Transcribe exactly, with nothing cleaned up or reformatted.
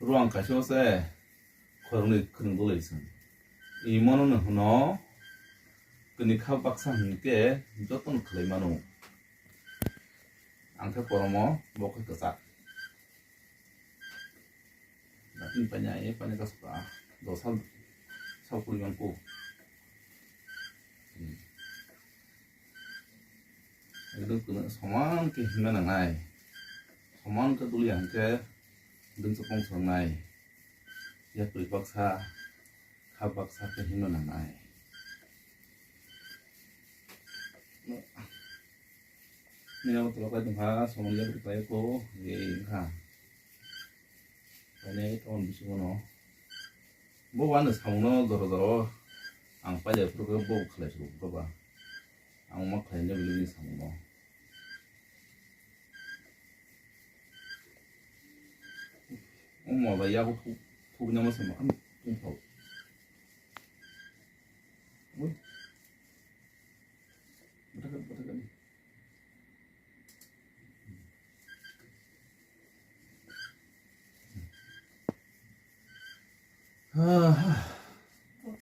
Oro ang kaisa se khoroknwi khwnwi bolai song. Imono no hwno kwnwi kha baksa hwnkhe jotono khlai mano. Ang khe koromo bo khe kwchak. Datin panya e panya kasukha. Do sal sal puri mangko. Hmm. Ekdom kwno soman khe himna nangnai. Soman khe duli hwnkhe dwng chapang songnai. Yapri baksa, kha baksa khe himna nangnai. Nini abo tolok lai tongkha, soman yapri khlai ko, ye wngkha. Khainai tongmani bisingo no. Bo wano samungno jora jora o ang pailai phuru khe bo khlai phuru khe ba. Ang ma khlai nw bini samungno. O mola yago thuk, thuknama se ma tongthok. Ui. Bwthakan, bwthakan.